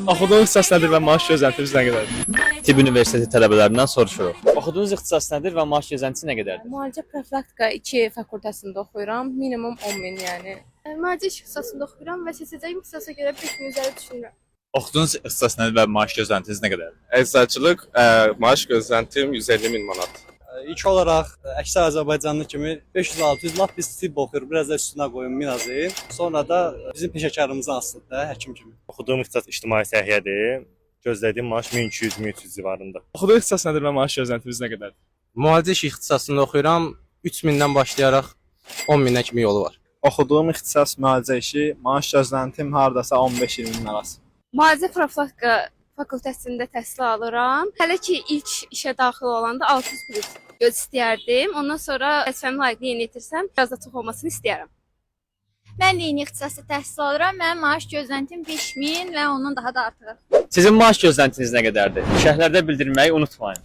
Oxuduğunuz ixtisas nədir və maaş gözləntiniz nə qədərdir? Tibb Universiteti tələbələrindən soruşuruq. Oxuduğunuz ixtisas nədir və maaş gözləntisi nə qədərdir? Müalicə profilaktika 2 fakültəsində oxuyuram. Minimum 10 min yəni. Müalicə iş ixtisasında oxuyuram və seçəcəyim ixtisasa görə 5000 üzəri düşünürəm. Oxuduğunuz ixtisas nədir və maaş gözləntiniz nə qədərdir? Eczacılıq, maaş gözləntim 150 min manat. İlk olaraq əksər azərbaycanlı kimi 500-600, lap biz tibb oxuyuruq, biraz da üstünə qoyun 1000 azı. Sonra da bizim peşəkarımızdan asılıdır da, həkim kimi. Oxuduğum ixtisas ictimai səhiyyədir. Gözlədiyim maaş 1200-1300 civarında. Oxuduğunuz ixtisas nədir və maaş gözləntiniz nə qədərdir? Müalicə işi ixtisasında oxuyuram. 3000-dən başlayaraq 10 minə kimi yolu var. Oxuduğum ixtisas müalicə işi, maaş gözləntim hardasa 15-20 min arası. Müalicə profilaktika fakültəsində təhsil alıram. Hələ ki ilk işə daxil olanda 600 plus göz istəyərdim. Ondan sonra vəzifəmi layiqli yerinə yetirsəm, biraz da çox olmasını istəyərəm. Mən də eyni ixtisasda təhsil alıram. Mənim maaş gözləntim 5000 və ondan daha da artığı. Sizin maaş gözləntiniz nə qədərdir? Şərhlərdə bildirməyi unutmayın.